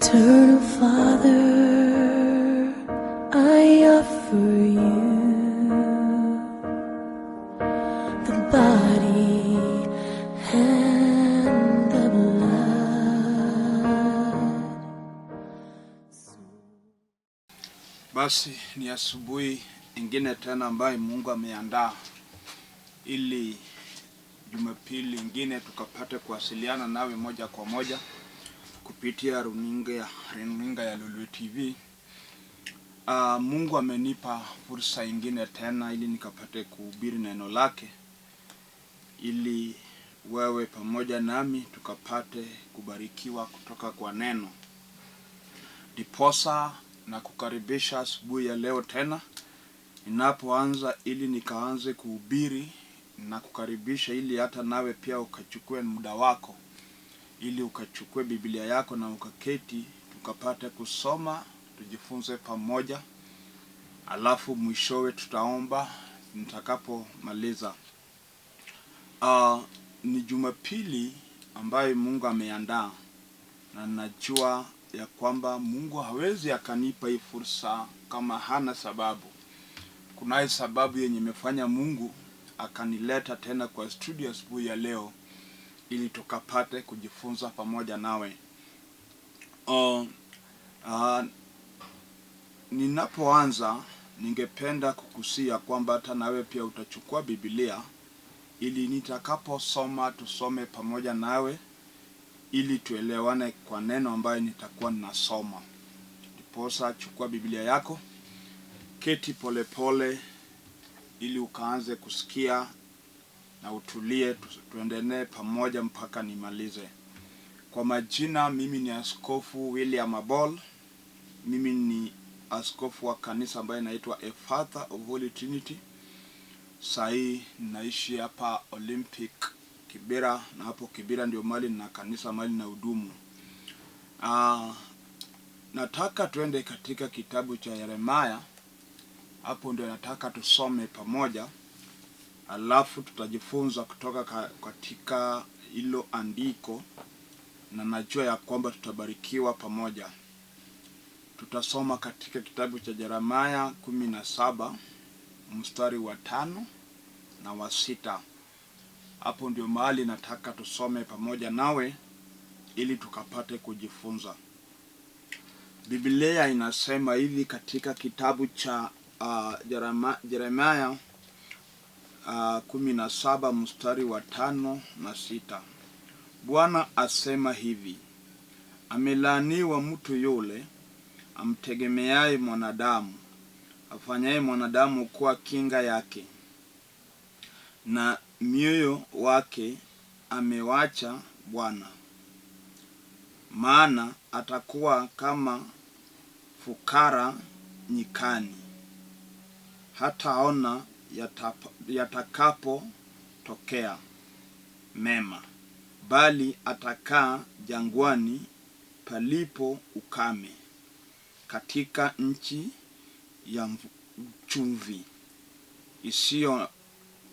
Eternal Father, I offer you the body and the blood. Basi ni asubuhi ingine tena ambayo Mungu ameandaa ili Jumapili ingine tukapate kuwasiliana nawe moja kwa moja kupitia runinga ya Lolwe TV. Mungu amenipa fursa ingine tena ili nikapate kuhubiri neno lake ili wewe pamoja nami tukapate kubarikiwa kutoka kwa neno. Ndiposa na kukaribisha asubuhi ya leo tena ninapoanza ili nikaanze kuhubiri na kukaribisha ili hata nawe pia ukachukue muda wako ili ukachukue Biblia yako na ukaketi tukapate kusoma tujifunze pamoja, alafu mwishowe tutaomba nitakapomaliza. Ni Jumapili ambayo Mungu ameandaa na najua ya kwamba Mungu hawezi akanipa hii fursa kama hana sababu. Kunaye sababu yenye imefanya Mungu akanileta tena kwa studio asubuhi ya leo ili tukapate kujifunza pamoja nawe. Uh, uh, ninapoanza ningependa kukusia kwamba hata nawe pia utachukua Biblia ili nitakaposoma tusome pamoja nawe ili tuelewane kwa neno ambayo nitakuwa ninasoma. Ndiposa chukua Biblia yako, keti polepole pole, ili ukaanze kusikia na utulie, tuendelee pamoja mpaka nimalize. Kwa majina, mimi ni Askofu William Abol. Mimi ni askofu wa kanisa ambaye inaitwa Efatha of Holy Trinity. Sahii naishi hapa Olympic Kibera, na hapo Kibera ndio mali na kanisa mali na hudumu. Nataka tuende katika kitabu cha Yeremaya, hapo ndio nataka tusome pamoja, alafu tutajifunza kutoka katika hilo andiko, na najua ya kwamba tutabarikiwa pamoja. Tutasoma katika kitabu cha Yeremaya 17 mstari wa 5 na wa 6. Hapo ndio mahali nataka tusome pamoja nawe ili tukapate kujifunza. Biblia inasema hivi katika kitabu cha Yeremia 17 mstari wa 5 na 6. Bwana asema hivi: amelaaniwa mtu yule amtegemeaye mwanadamu, afanyaye mwanadamu kuwa kinga yake, na mioyo wake amewacha Bwana. Maana atakuwa kama fukara nyikani, hataona yatakapotokea mema, bali atakaa jangwani palipo ukame, katika nchi ya chumvi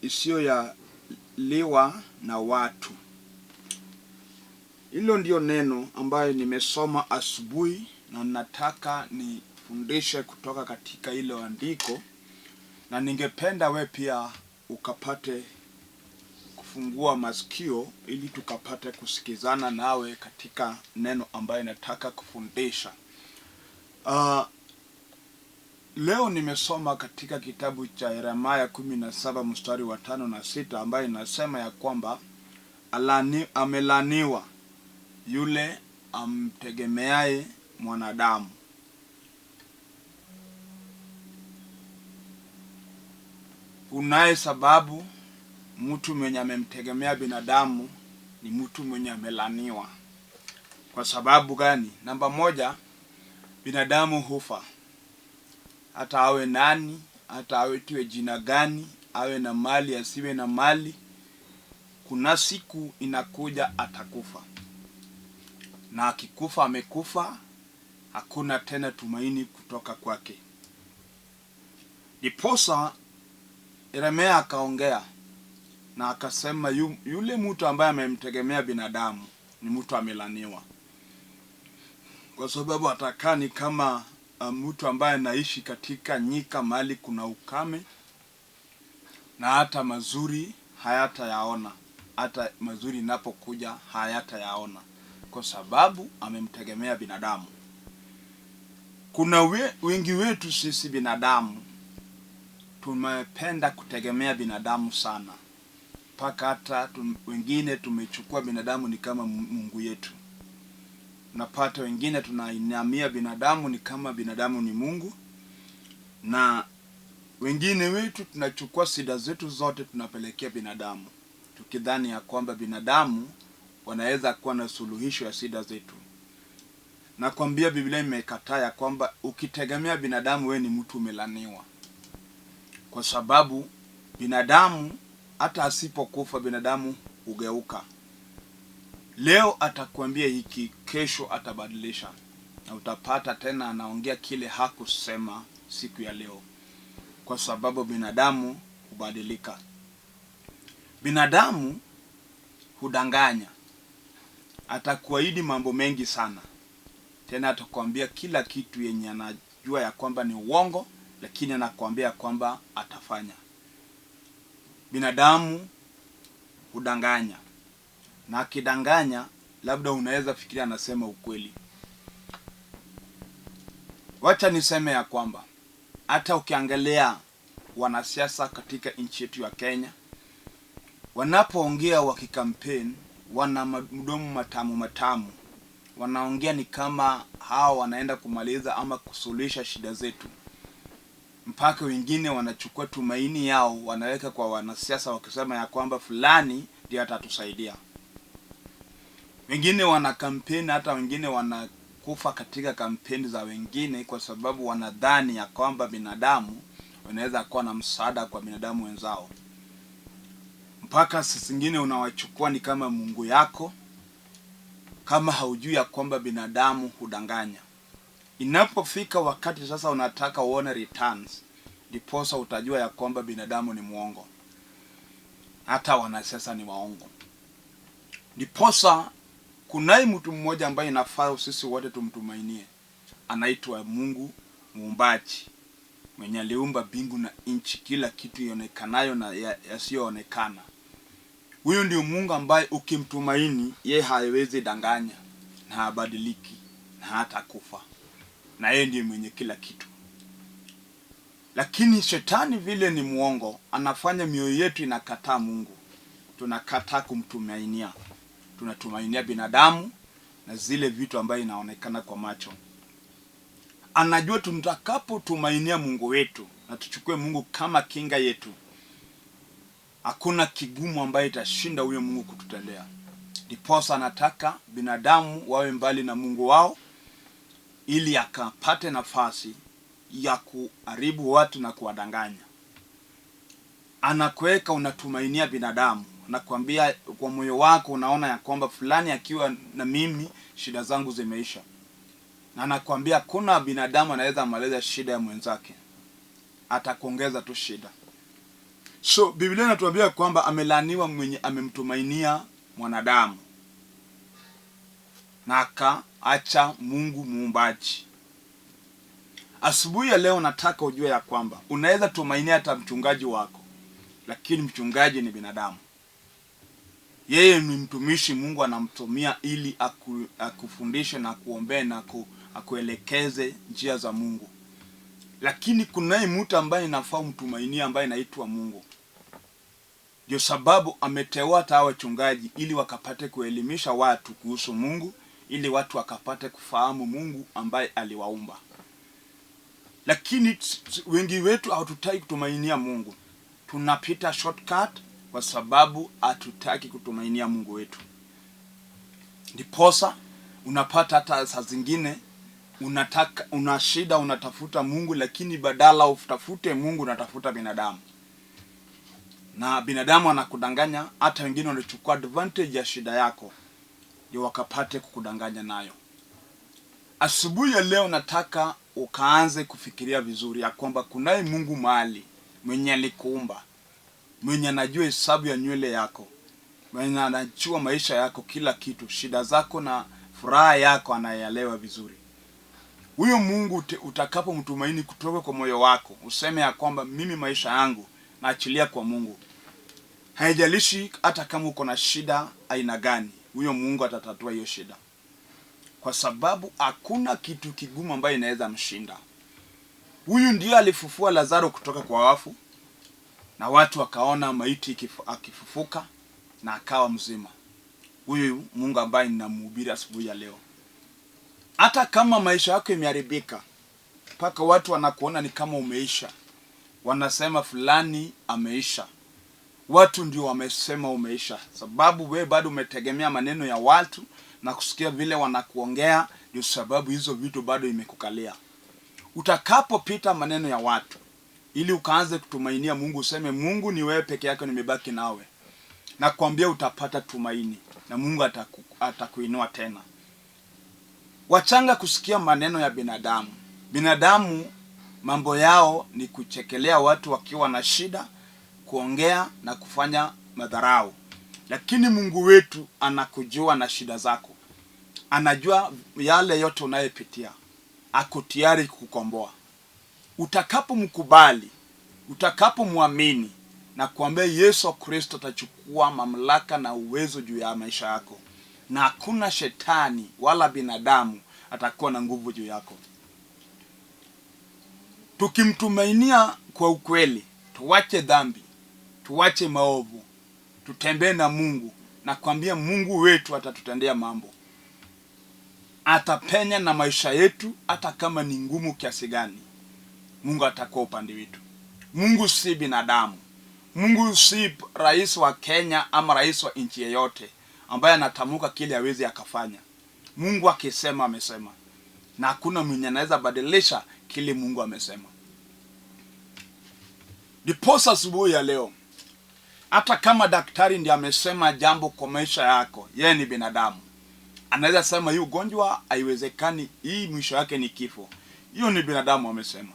isiyoyaliwa na watu. Hilo ndio neno ambayo nimesoma asubuhi na nataka nifundishe kutoka katika hilo andiko, na ningependa we pia ukapate kufungua masikio ili tukapate kusikizana nawe katika neno ambayo nataka kufundisha. Leo nimesoma katika kitabu cha Yeremia 17 mstari wa 5 na 6 ambayo inasema ya kwamba amelaniwa yule amtegemeaye mwanadamu. Kunaye sababu mtu mwenye amemtegemea binadamu ni mtu mwenye amelaniwa. Kwa sababu gani? Namba moja, binadamu hufa. Hata awe nani, hata awe tiwe jina gani, awe na mali, asiwe na mali, kuna siku inakuja atakufa. Na akikufa amekufa, hakuna tena tumaini kutoka kwake. Ndiposa Yeremia akaongea na akasema yule mtu ambaye amemtegemea binadamu ni mtu amelaniwa. kwa sababu atakaa ni kama mtu ambaye anaishi katika nyika mahali kuna ukame, na hata mazuri hayatayaona, hata mazuri inapokuja hayatayaona, kwa sababu amemtegemea binadamu. Kuna wengi wetu sisi binadamu tumependa kutegemea binadamu sana, mpaka hata wengine tumechukua binadamu ni kama Mungu yetu. Unapata wengine tunainamia binadamu ni kama binadamu ni Mungu, na wengine wetu tunachukua shida zetu zote tunapelekea binadamu, tukidhani ya kwamba binadamu wanaweza kuwa na suluhisho ya shida zetu. Nakwambia Biblia imekataa ya kwamba ukitegemea binadamu, we ni mtu umelaniwa, kwa sababu binadamu hata asipokufa binadamu hugeuka. Leo atakwambia hiki, kesho atabadilisha, na utapata tena anaongea kile hakusema siku ya leo, kwa sababu binadamu hubadilika. Binadamu hudanganya, atakuahidi mambo mengi sana, tena atakwambia kila kitu yenye anajua ya kwamba ni uongo, lakini anakuambia kwamba atafanya. Binadamu hudanganya, na akidanganya, labda unaweza fikiria anasema ukweli. Wacha niseme ya kwamba hata ukiangalia wanasiasa katika nchi yetu ya Kenya, wanapoongea wakikampeni, wana mdomo matamu matamu, wanaongea ni kama hao wanaenda kumaliza ama kusuluhisha shida zetu, mpaka wengine wanachukua tumaini yao wanaweka kwa wanasiasa, wakisema ya kwamba fulani ndiye atatusaidia. Wengine wana kampeni, hata wengine wanakufa katika kampeni za wengine, kwa sababu wanadhani ya kwamba binadamu wanaweza kuwa na msaada kwa binadamu wenzao. Mpaka saa zingine unawachukua ni kama Mungu yako, kama haujui ya kwamba binadamu hudanganya. Inapofika wakati sasa unataka uone returns, ndiposa utajua ya kwamba binadamu ni mwongo, hata wanasiasa ni waongo. Ndiposa kunaye mtu mmoja ambaye inafaa sisi wote tumtumainie, anaitwa Mungu muumbaji, mwenye aliumba mbingu na nchi, kila kitu ionekanayo na yasiyoonekana. Huyu ndio Mungu ambaye ukimtumaini yeye hawezi danganya na habadiliki na hata kufa, na yeye ndiye mwenye kila kitu. Lakini shetani vile ni muongo, anafanya mioyo yetu inakataa Mungu, tunakataa kumtumainia, tunatumainia binadamu na zile vitu ambayo inaonekana kwa macho. Anajua tutakapotumainia Mungu wetu na tuchukue Mungu kama kinga yetu, hakuna kigumu ambaye itashinda huyo Mungu kututendea. Ndiposa anataka binadamu wawe mbali na Mungu wao, ili akapate nafasi ya kuharibu watu na kuwadanganya. Anakuweka unatumainia binadamu, anakuambia kwa moyo wako unaona ya kwamba fulani akiwa na mimi shida zangu zimeisha, na anakuambia kuna binadamu anaweza maliza shida ya mwenzake, atakuongeza tu shida. So Biblia inatuambia kwamba amelaaniwa mwenye amemtumainia mwanadamu na akaacha Mungu muumbaji. Asubuhi ya leo nataka ujue ya kwamba unaweza tumainia hata mchungaji wako, lakini mchungaji ni binadamu. Yeye ni mtumishi, Mungu anamtumia ili akufundishe na akuombee na akuelekeze njia za Mungu. Lakini kunaye mtu ambaye inafaa umtumainie, ambaye anaitwa Mungu. Ndio sababu ameteua hata hawa wachungaji ili wakapate kuelimisha watu kuhusu Mungu, ili watu wakapate kufahamu Mungu ambaye aliwaumba. Lakini wengi wetu hatutaki kutumainia Mungu. Tunapita shortcut kwa sababu hatutaki kutumainia Mungu wetu. Ndiposa unapata hata saa zingine una shida, unatafuta Mungu, lakini badala utafute Mungu unatafuta binadamu. Na binadamu anakudanganya, hata wengine wanachukua advantage ya shida yako ndio wakapate kukudanganya nayo. Asubuhi ya leo nataka ukaanze kufikiria vizuri ya kwamba kunaye Mungu mahali mwenye alikuumba, mwenye anajua hesabu ya nywele yako, mwenye anajua maisha yako, kila kitu, shida zako na furaha yako anaelewa vizuri. Huyo Mungu utakapomtumaini kutoka kwa moyo wako, useme ya kwamba mimi maisha yangu naachilia kwa Mungu. Haijalishi hata kama uko na shida aina gani, huyo Mungu atatatua hiyo shida, kwa sababu hakuna kitu kigumu ambayo inaweza mshinda. Huyu ndiye alifufua Lazaro kutoka kwa wafu, na watu wakaona maiti akifufuka na akawa mzima. Huyu Mungu ambaye ninamhubiri asubuhi ya leo, hata kama maisha yako imeharibika mpaka watu wanakuona ni kama umeisha, wanasema fulani ameisha. Watu ndio wamesema umeisha, sababu we bado umetegemea maneno ya watu na kusikia vile wanakuongea, ndio sababu hizo vitu bado imekukalia. Utakapopita maneno ya watu ili ukaanze kutumainia Mungu, useme Mungu ni wewe peke yako, nimebaki nawe, nakwambia utapata tumaini na Mungu atakuinua tena. Wachanga kusikia maneno ya binadamu. Binadamu mambo yao ni kuchekelea watu wakiwa na shida, kuongea na kufanya madharau, lakini Mungu wetu anakujua na shida zako, anajua yale yote unayopitia, ako tayari kukukomboa. Utakapomkubali, utakapomwamini na kuambia Yesu Kristo atachukua mamlaka na uwezo juu ya maisha yako, na hakuna shetani wala binadamu atakuwa na nguvu juu yako. Tukimtumainia kwa ukweli, tuwache dhambi, tuwache maovu, tutembee na Mungu, na kuambia Mungu wetu atatutendea mambo, atapenya na maisha yetu, hata kama ni ngumu kiasi gani, Mungu atakuwa upande wetu. Mungu si binadamu. Mungu si rais wa Kenya ama rais wa nchi yeyote ambaye anatamka kile hawezi akafanya. Mungu akisema amesema, na hakuna mwenye anaweza badilisha kile Mungu amesema. Ndiposa asubuhi ya leo, hata kama daktari ndiye amesema jambo kwa maisha yako, yeye ni binadamu, anaweza sema hii ugonjwa haiwezekani, hii mwisho yake ni kifo. Hiyo ni binadamu amesema.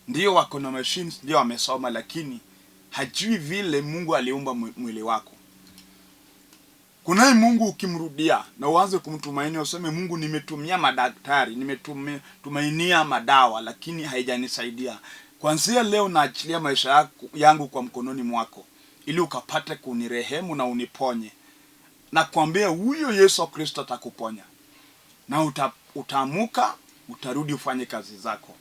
Ndio wako na machines, ndio wamesoma, lakini hajui vile Mungu aliumba mwili wako. Kunaye Mungu ukimrudia na uanze kumtumainia, useme Mungu, nimetumia madaktari, nimetumainia madawa, lakini haijanisaidia. Kuanzia leo naachilia maisha yangu kwa mkononi mwako, ili ukapate kunirehemu na uniponye. Na kuambia huyo Yesu Kristo atakuponya, na utaamuka, utarudi ufanye kazi zako,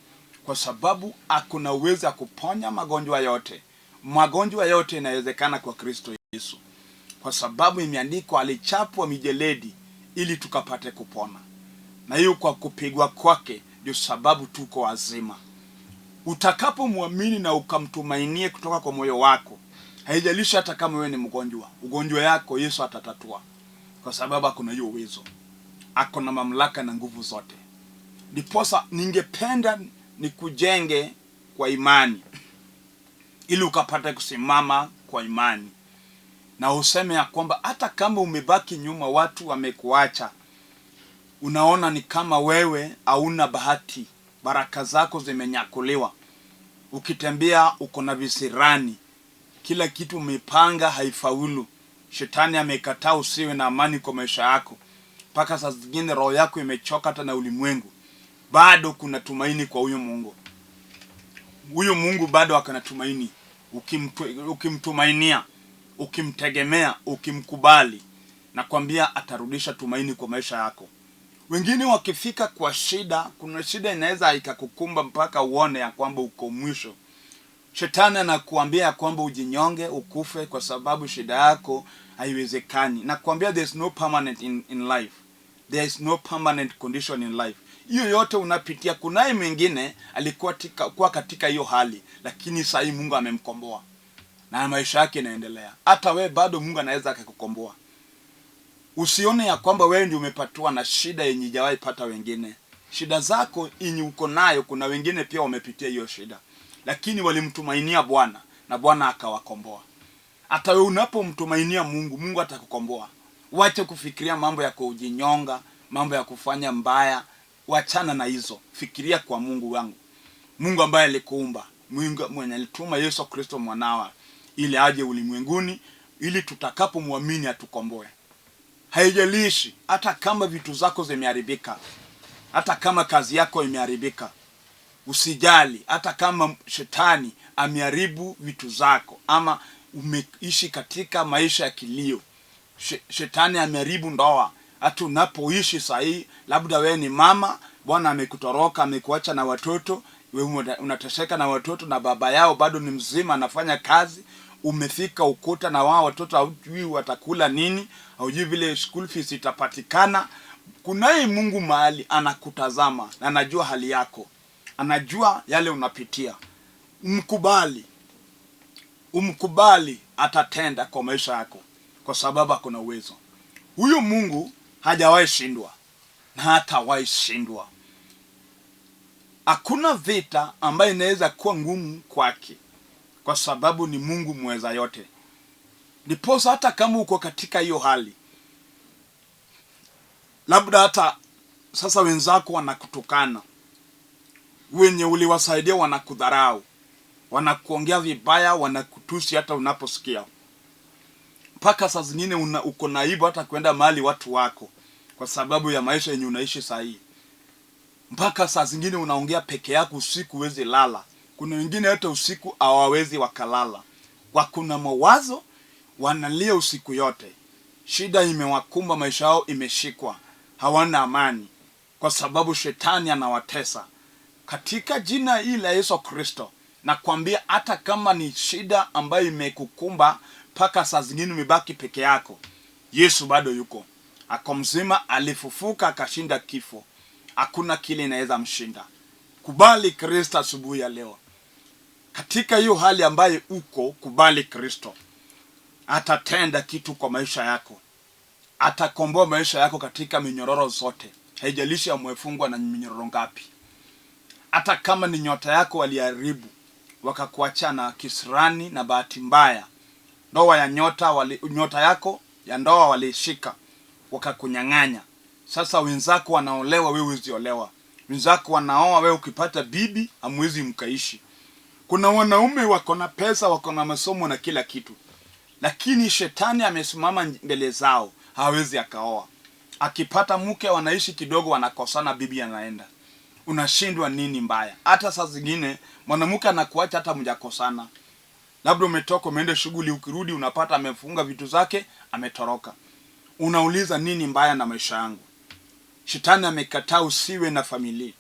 kwa sababu akuna uwezo wa kuponya magonjwa yote. Magonjwa yote inawezekana kwa Kristo Yesu, kwa sababu imeandikwa alichapwa mijeledi ili tukapate kupona, na hiyo kwa kupigwa kwake ndio sababu tuko wazima. Utakapomwamini na ukamtumainie kutoka kwa moyo wako, haijalishi hata kama wewe ni mgonjwa, ugonjwa yako Yesu atatatua, kwa sababu akona hiyo uwezo, ako na mamlaka na nguvu zote. Ndiposa ningependa nikujenge kwa imani, ili ukapate kusimama kwa imani na useme ya kwamba hata kama umebaki nyuma, watu wamekuacha, unaona ni kama wewe hauna bahati, baraka zako zimenyakuliwa, ukitembea uko na visirani, kila kitu umepanga haifaulu, shetani amekataa usiwe na amani kwa maisha yako, mpaka saa zingine roho yako imechoka hata na ulimwengu. Bado kuna tumaini kwa huyu Mungu. Huyu Mungu bado akana tumaini. Ukimtumainia, ukimtegemea, ukimkubali, nakwambia atarudisha tumaini kwa maisha yako. Wengine wakifika kwa shida, kuna shida inaweza ikakukumba mpaka uone ya kwamba uko mwisho. Shetani anakuambia ya kwamba ujinyonge, ukufe, kwa sababu shida yako haiwezekani. Nakwambia there is no permanent in life. There is no permanent condition in life. Hiyo yote unapitia, kunaye mwingine alikuwa katika hiyo hali, lakini sasa hii Mungu amemkomboa na maisha yake inaendelea. Hata we bado Mungu anaweza akakukomboa. Usione ya kwamba wewe ndio umepatwa na shida yenye hujawahi pata wengine. Shida zako yenye uko nayo, kuna wengine pia wamepitia hiyo shida, lakini walimtumainia Bwana na Bwana akawakomboa. Hata wewe unapomtumainia Mungu, Mungu atakukomboa. Wache kufikiria mambo ya kujinyonga, mambo ya kufanya mbaya, wachana na hizo. Fikiria kwa Mungu wangu, Mungu ambaye alikuumba, Mungu mwenye alituma Yesu Kristo mwanawe ili aje ulimwenguni, ili tutakapomwamini atukomboe. Haijalishi hata kama vitu zako zimeharibika, Hata kama kazi yako imeharibika, usijali. Hata kama shetani ameharibu vitu zako, ama umeishi katika maisha ya kilio, shetani ameharibu ndoa. Hata unapoishi sahii, labda wewe ni mama, bwana amekutoroka, amekuacha na watoto, wewe unateseka na watoto na baba yao bado ni mzima, anafanya kazi. Umefika ukuta na wao watoto, haujui watakula nini, haujui vile school fees itapatikana. Kunaye Mungu mahali anakutazama na anajua hali yako, anajua yale unapitia. Mkubali, umkubali, atatenda kwa maisha yako, kwa sababu akona uwezo. Huyu Mungu hajawahi shindwa na hatawahi shindwa. Hakuna vita ambayo inaweza kuwa ngumu kwake, kwa sababu ni Mungu mweza yote. Ndiposa hata kama uko katika hiyo hali, labda hata sasa wenzako wanakutukana, wenye uliwasaidia wanakudharau, wanakuongea vibaya, wanakutusi hata unaposikia, mpaka saa zingine uko na aibu hata kwenda mahali watu wako, kwa sababu ya maisha yenye unaishi sahii. Mpaka saa zingine unaongea peke yako usiku, huwezi lala. Kuna wengine hata usiku hawawezi wakalala, wakuna mawazo, wanalia usiku yote, shida imewakumba, maisha yao imeshikwa, hawana amani, kwa sababu shetani anawatesa. Katika jina hili la Yesu Kristo nakwambia, hata kama ni shida ambayo imekukumba mpaka saa zingine umebaki peke yako, Yesu bado yuko, ako mzima, alifufuka akashinda kifo. Hakuna kile inaweza mshinda. Kubali Kristo asubuhi ya leo. Katika hiyo hali ambayo uko, kubali Kristo, atatenda kitu kwa maisha yako, atakomboa maisha yako katika minyororo zote, haijalishi amefungwa na minyororo ngapi. Hata kama ni nyota yako waliharibu, wakakuacha na kisirani na bahati mbaya, ndoa ya nyota wali, nyota yako ya ndoa walishika wakakunyang'anya. Sasa wenzako wanaolewa, wewe huwezi olewa. Wenzako wanaoa, wewe ukipata bibi hamwezi mkaishi. Kuna wanaume wako na pesa, wako na masomo na kila kitu, lakini shetani amesimama mbele zao, hawezi akaoa. Akipata mke wanaishi kidogo, wanakosana, bibi anaenda. Unashindwa nini mbaya? Hata saa zingine mwanamke anakuacha hata mjakosana, labda umetoka umeenda shughuli, ukirudi unapata amefunga vitu zake, ametoroka. Unauliza nini mbaya na maisha yangu? Shetani amekataa usiwe na familia.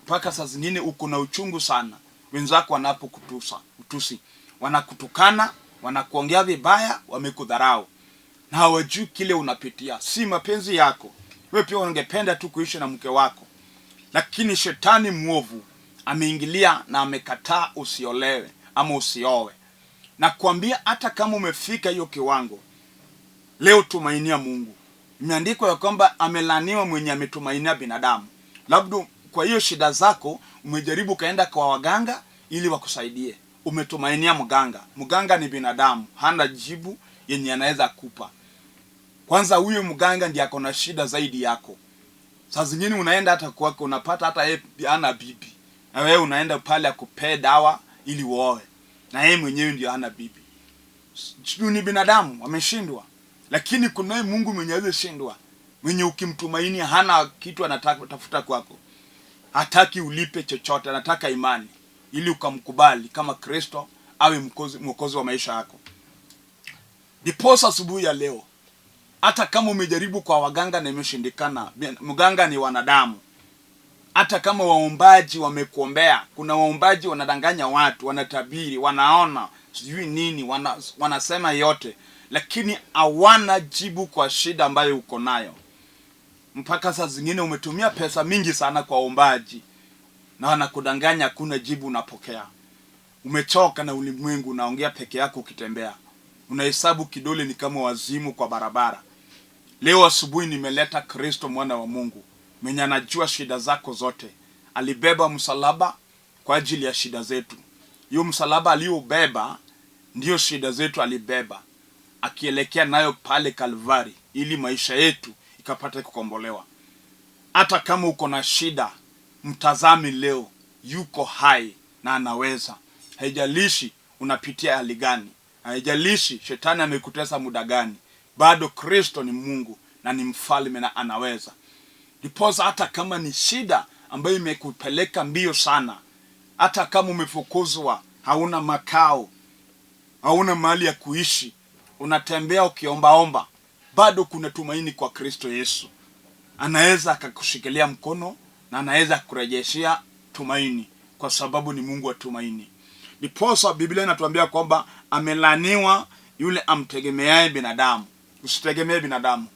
Mpaka saa zingine uko na uchungu sana, wenzako wanapokutusa utusi, wanakutukana, wanakuongea vibaya, wamekudharau na hawajui kile unapitia. Si mapenzi yako, wewe pia ungependa tu kuishi na mke wako, lakini shetani mwovu ameingilia na amekataa usiolewe ama usioe. Na kuambia hata kama umefika hiyo kiwango leo, tumainia Mungu. Imeandikwa ya kwamba amelaniwa mwenye ametumainia binadamu. Labda kwa hiyo shida zako umejaribu ukaenda kwa waganga ili wakusaidie, umetumainia mganga. Mganga ni binadamu, hana jibu yenye anaweza kupa. Kwanza huyo mganga ndiye ako na shida zaidi yako. Saa zingine unaenda hata kwake unapata hata yeye hana bibi, na wewe unaenda pale akupee dawa ili uoe, na yeye mwenyewe ndio hana bibi. Ni binadamu ameshindwa, lakini kunaye Mungu mwenye hawezi shindwa, mwenye ukimtumaini hana kitu anatafuta kwako, hataki ulipe chochote, anataka imani ili ukamkubali kama Kristo awe mwokozi wa maisha yako. Ndiposa asubuhi ya leo, hata kama umejaribu kwa waganga na imeshindikana, mganga ni wanadamu. Hata kama waombaji wamekuombea, kuna waombaji wanadanganya watu, wanatabiri, wanaona sijui nini, wanasema yote, lakini hawana jibu kwa shida ambayo uko nayo. Mpaka saa zingine umetumia pesa mingi sana kwa waombaji na wanakudanganya, hakuna jibu unapokea. Umechoka na ulimwengu, unaongea peke yako ukitembea, unahesabu kidole ni kama wazimu kwa barabara. Leo asubuhi nimeleta Kristo mwana wa Mungu mwenye anajua shida zako zote. Alibeba msalaba kwa ajili ya shida zetu. Hiyo msalaba aliyobeba ndiyo shida zetu alibeba, akielekea nayo pale Kalvari ili maisha yetu ikapate kukombolewa. Hata kama uko na shida, mtazame leo, yuko hai na anaweza. Haijalishi unapitia hali gani, haijalishi shetani amekutesa muda gani, bado Kristo ni Mungu na ni mfalme na anaweza. Ndiposa hata kama ni shida ambayo imekupeleka mbio sana, hata kama umefukuzwa, hauna makao, hauna mahali ya kuishi, unatembea ukiombaomba, bado kuna tumaini kwa Kristo Yesu. Anaweza akakushikilia mkono na anaweza kukurejeshea tumaini, kwa sababu ni Mungu wa tumaini. Ndiposa Biblia inatuambia kwamba amelaaniwa yule amtegemeaye binadamu. Usitegemee binadamu,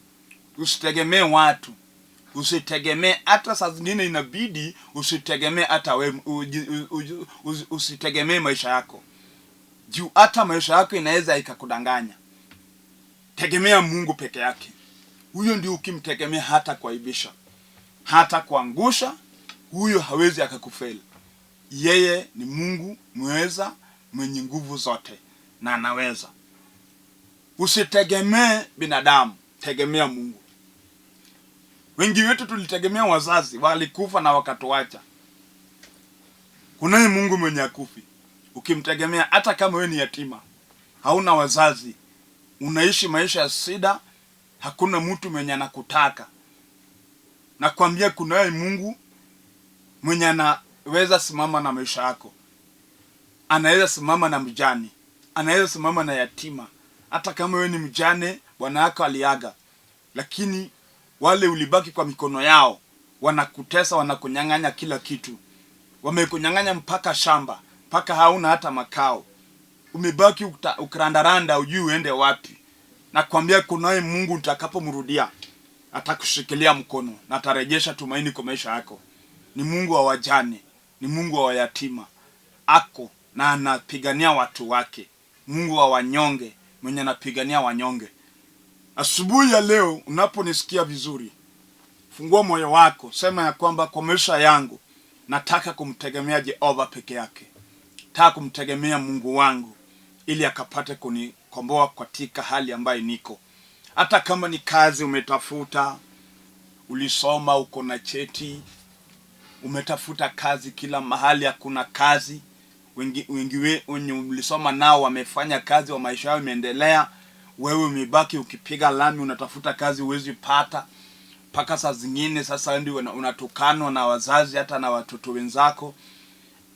usitegemee watu, usitegemee hata saa zingine inabidi usitegemee hata wewe, usitegemee maisha yako, juu hata maisha yako inaweza ikakudanganya. Tegemea Mungu peke yake. Huyo ndio ukimtegemea hata kuaibisha, hata kuangusha, huyo hawezi akakufeli. Yeye ni Mungu mweza, mwenye nguvu zote na anaweza. Usitegemee binadamu, tegemea Mungu. Wengi wetu tulitegemea wazazi, walikufa na wakatuacha. Kunaye Mungu mwenye akufi. Ukimtegemea, hata kama wewe ni yatima, hauna wazazi, unaishi maisha ya shida, hakuna mtu mwenye anakutaka, nakwambia kunaye Mungu mwenye anaweza simama na maisha yako, anaweza simama na mjane, anaweza simama na yatima. Hata kama wewe ni mjane, bwana yako aliaga, lakini wale ulibaki kwa mikono yao, wanakutesa, wanakunyang'anya kila kitu, wamekunyang'anya mpaka shamba, mpaka hauna hata makao, umebaki ukirandaranda, ujui uende wapi. Nakwambia kunaye Mungu, utakapomrudia atakushikilia mkono na atarejesha tumaini kwa maisha yako. Ni Mungu wa wajane, ni Mungu wa wayatima, ako na anapigania watu wake, Mungu wa wanyonge, mwenye anapigania wanyonge. Asubuhi ya leo unaponisikia vizuri, fungua moyo wako, sema ya kwamba kwa maisha yangu nataka kumtegemea Jehova peke yake, nataka kumtegemea Mungu wangu ili akapate kunikomboa katika hali ambayo niko. Hata kama ni kazi umetafuta, ulisoma, uko na cheti, umetafuta kazi kila mahali, hakuna kazi. Wengi wengi wenye ulisoma nao wamefanya kazi, wa maisha yao imeendelea, wewe umebaki ukipiga lami, unatafuta kazi huwezi pata. Mpaka saa zingine sasa ndio unatukanwa na wazazi hata na watoto wenzako,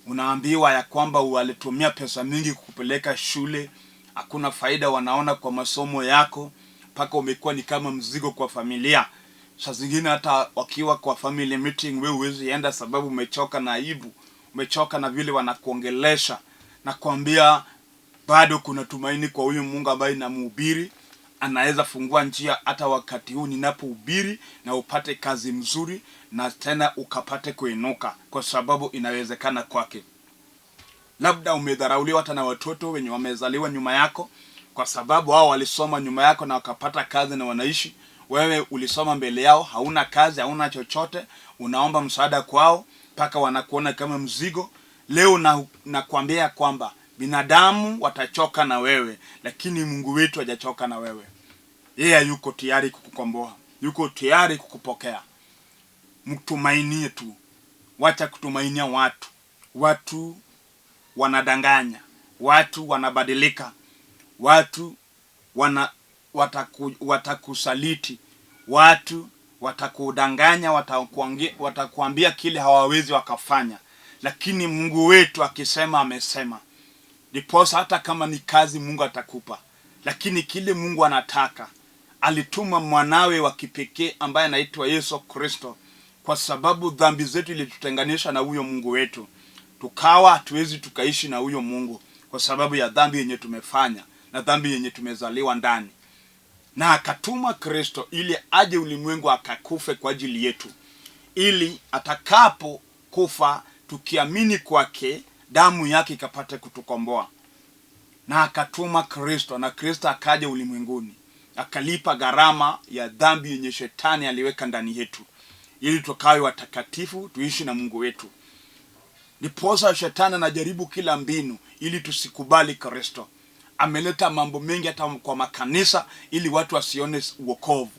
unaambiwa ya kwamba walitumia pesa mingi kukupeleka shule, hakuna faida wanaona kwa masomo yako, mpaka umekuwa ni kama mzigo kwa familia. Saa zingine hata wakiwa kwa family meeting, wewe huwezi enda sababu umechoka na aibu, umechoka na vile wanakuongelesha na kuambia bado kuna tumaini kwa huyu Mungu ambaye namhubiri, anaweza fungua njia hata wakati huu ninapohubiri, na upate kazi mzuri na tena ukapate kuinuka, kwa sababu inawezekana kwake. Labda umedharauliwa hata na watoto wenye wamezaliwa nyuma yako, kwa sababu hao walisoma nyuma yako na wakapata kazi na wanaishi. Wewe ulisoma mbele yao, hauna kazi, hauna chochote, unaomba msaada kwao mpaka wanakuona kama mzigo. Leo nakwambia kwamba binadamu watachoka na wewe, lakini Mungu wetu hajachoka na wewe. Yeye yuko tayari kukukomboa, yuko tayari kukupokea. Mtumainie tu, wacha kutumainia watu. Watu wanadanganya, watu wanabadilika, watu watakusaliti, watu watakudanganya, watakuambia kile hawawezi wakafanya, lakini Mungu wetu akisema amesema. Ndiposa hata kama ni kazi Mungu atakupa, lakini kile Mungu anataka, alituma mwanawe wa kipekee ambaye anaitwa Yesu Kristo, kwa sababu dhambi zetu ilitutenganisha na huyo Mungu wetu, tukawa hatuwezi tukaishi na huyo Mungu kwa sababu ya dhambi yenye tumefanya na dhambi yenye tumezaliwa ndani. Na akatuma Kristo ili aje ulimwengu akakufe kwa ajili yetu, ili atakapo kufa tukiamini kwake, damu yake ikapate kutukomboa. Na akatuma Kristo, na Kristo akaja ulimwenguni akalipa gharama ya dhambi yenye shetani aliweka ndani yetu, ili tukawe watakatifu, tuishi na Mungu wetu. Ndiposa shetani anajaribu kila mbinu ili tusikubali Kristo. Ameleta mambo mengi hata kwa makanisa ili watu wasione wokovu.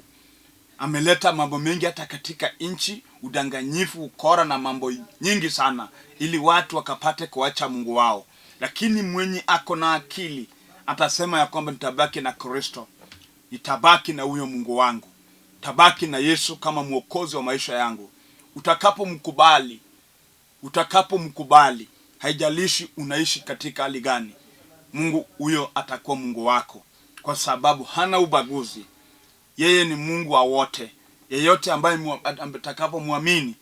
Ameleta mambo mengi hata katika nchi, udanganyifu, ukora na mambo nyingi sana, ili watu wakapate kuacha Mungu wao. Lakini mwenye ako na akili atasema ya kwamba nitabaki na Kristo, nitabaki na huyo Mungu wangu, Tabaki na Yesu kama mwokozi wa maisha yangu. Utakapomkubali, utakapomkubali, haijalishi unaishi katika hali gani, Mungu huyo atakuwa Mungu wako, kwa sababu hana ubaguzi. Yeye ni Mungu wa wote. Yeyote ambaye atakapomwamini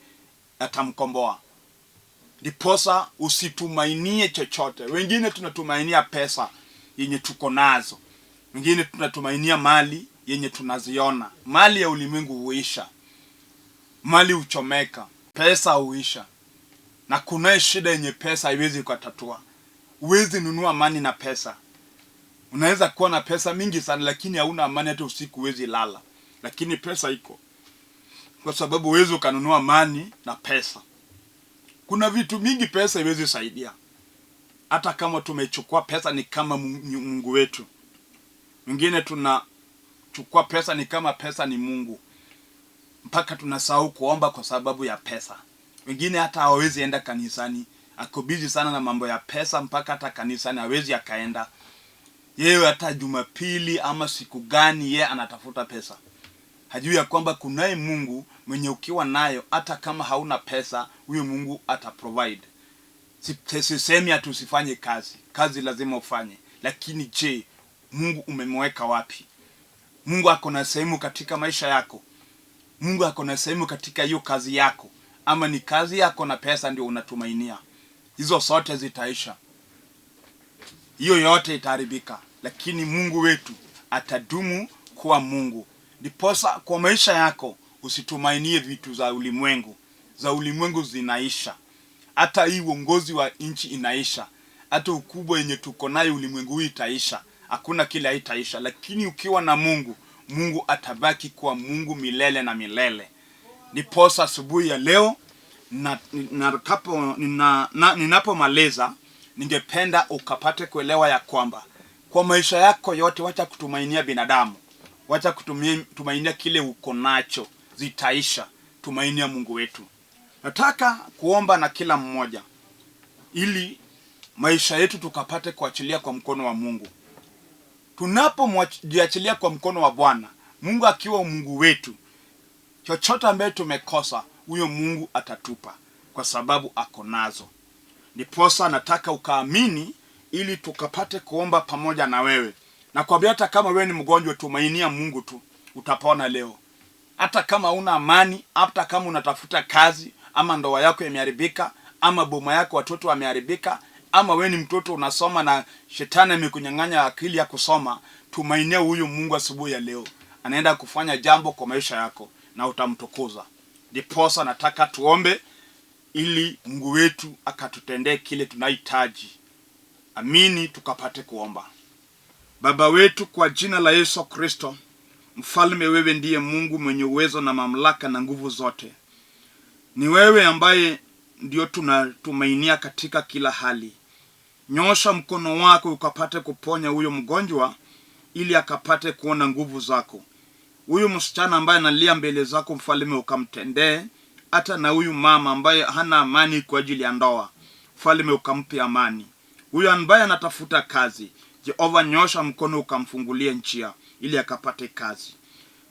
atamkomboa. Ndiposa usitumainie chochote. Wengine tunatumainia pesa yenye tuko nazo, wengine tunatumainia mali yenye tunaziona. Mali ya ulimwengu huisha, mali huchomeka, pesa huisha, na kunaye shida yenye pesa haiwezi kutatua. Huwezi nunua amani na pesa. Unaweza kuwa na pesa mingi sana, lakini hauna amani, hata usiku huwezi lala, lakini pesa iko, kwa sababu huwezi ukanunua amani na pesa. Kuna vitu mingi pesa haiwezi saidia, hata kama tumechukua pesa ni kama Mungu wetu. Wengine tunachukua pesa ni kama pesa ni Mungu, mpaka tunasahau kuomba kwa sababu ya pesa. Wengine hata hawawezi enda kanisani, ako busy sana na mambo ya pesa, mpaka hata kanisani hawezi akaenda. Yeye hata Jumapili ama siku gani, yeye anatafuta pesa. Hajui ya kwamba kunaye Mungu mwenye ukiwa nayo hata kama hauna pesa, huyo Mungu ata provide. Sisemi ati usifanye kazi, kazi lazima ufanye, lakini je, Mungu umemweka wapi? Mungu ako na sehemu katika maisha yako? Mungu ako na sehemu katika hiyo kazi yako, ama ni kazi yako na pesa ndio unatumainia? Hizo zote zitaisha, hiyo yote itaharibika, lakini Mungu wetu atadumu kuwa Mungu. Ndiposa kwa maisha yako usitumainie vitu za ulimwengu. Za ulimwengu zinaisha, hata hii uongozi wa nchi inaisha, hata ukubwa yenye tuko nayo ulimwengu huu itaisha. Hakuna kile haitaisha, lakini ukiwa na Mungu, Mungu atabaki kuwa Mungu milele na milele. Ndiposa asubuhi ya leo ninapomaliza, ningependa ukapate kuelewa ya kwamba kwa maisha yako yote, wacha kutumainia binadamu, wacha kutumainia kile uko nacho, zitaisha. Tumainia Mungu wetu. Nataka kuomba na kila mmoja ili maisha yetu tukapate kuachilia kwa mkono wa Mungu. Tunapojiachilia kwa mkono wa Bwana, Mungu akiwa Mungu wetu, chochote ambaye tumekosa, huyo Mungu atatupa kwa sababu ako nazo. Ndiposa nataka ukaamini ili tukapate kuomba pamoja na wewe. Nakwambia hata kama wewe ni mgonjwa, tumainia Mungu tu, utapona leo. Hata kama una amani, hata kama unatafuta kazi, ama ndoa yako imeharibika, ama boma yako watoto wameharibika, ama wewe ni mtoto unasoma na shetani amekunyang'anya akili ya kusoma, tumainia huyu Mungu asubuhi ya leo. Anaenda kufanya jambo kwa maisha yako na utamtukuza. Ndiposa nataka tuombe ili Mungu wetu akatutendee kile tunahitaji. Amini tukapate kuomba. Baba wetu, kwa jina la Yesu Kristo, Mfalme, wewe ndiye Mungu mwenye uwezo na mamlaka na nguvu zote. Ni wewe ambaye ndio tunatumainia katika kila hali. Nyosha mkono wako ukapate kuponya huyo mgonjwa ili akapate kuona nguvu zako. Huyu msichana ambaye analia mbele zako Mfalme, ukamtendee. Hata na huyu mama ambaye hana amani kwa ajili ya ndoa, Mfalme, ukampe amani. Huyu ambaye anatafuta kazi, Jehova, nyosha mkono ukamfungulie njia ili akapate kazi.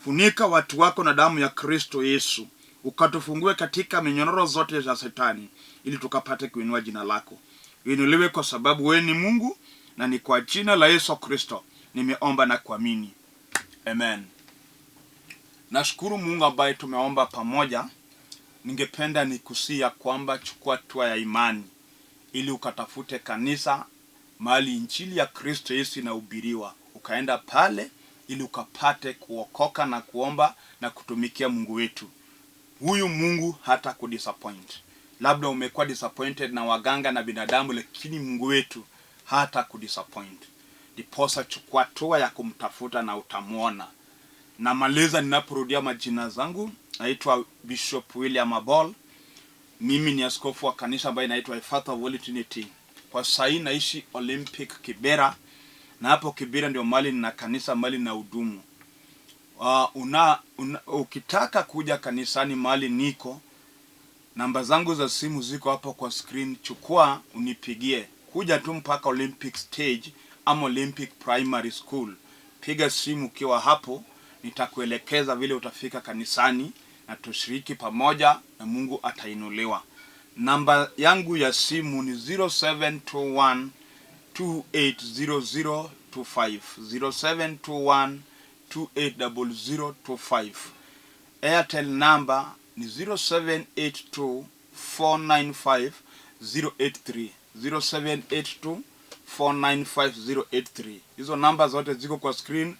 Funika watu wako na damu ya Kristo Yesu, ukatufungue katika minyororo zote za Shetani ili tukapate kuinua jina lako. Inuliwe kwa sababu wewe ni Mungu, na ni kwa jina la Yesu Kristo nimeomba na kuamini. Amen. Nashukuru Mungu ambaye tumeomba pamoja. Ningependa nikusia kwamba chukua hatua ya imani ili ukatafute kanisa mahali injili ya Kristo Yesu inahubiriwa, ukaenda pale ili ukapate kuokoka na kuomba na kutumikia Mungu wetu. Huyu Mungu hata kudisappoint. Labda umekuwa disappointed na waganga na binadamu, lakini Mungu wetu hata kudisappoint. Ndiposa chukua hatua ya kumtafuta na utamuona. Namaliza ninaporudia majina zangu, naitwa Bishop William Abol. Mimi ni askofu wa kanisa ambaye inaitwa Efatha Holy Trinity. Kwa sasa naishi Olympic Kibera, na hapo Kibera ndio mali nina kanisa, mali na hudumu. Ukitaka kuja kanisani mali niko, namba zangu za simu ziko hapo kwa screen, chukua unipigie. Kuja tu mpaka Olympic stage ama Olympic Primary School, piga simu ukiwa hapo Nitakuelekeza vile utafika kanisani na tushiriki pamoja na Mungu atainuliwa. Namba yangu ya simu ni 0721 280025, 0721 280025. Airtel number ni 0782 495 083, 0782 495 083. Hizo namba zote ziko kwa screen.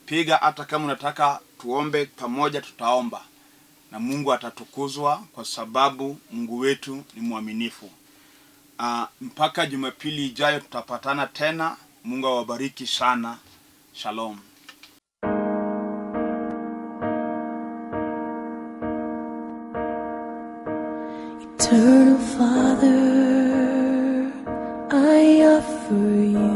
Piga hata kama unataka tuombe pamoja, tutaomba na Mungu atatukuzwa kwa sababu Mungu wetu ni mwaminifu. Mpaka Jumapili ijayo tutapatana tena. Mungu awabariki sana. Shalom. Eternal Father, I offer you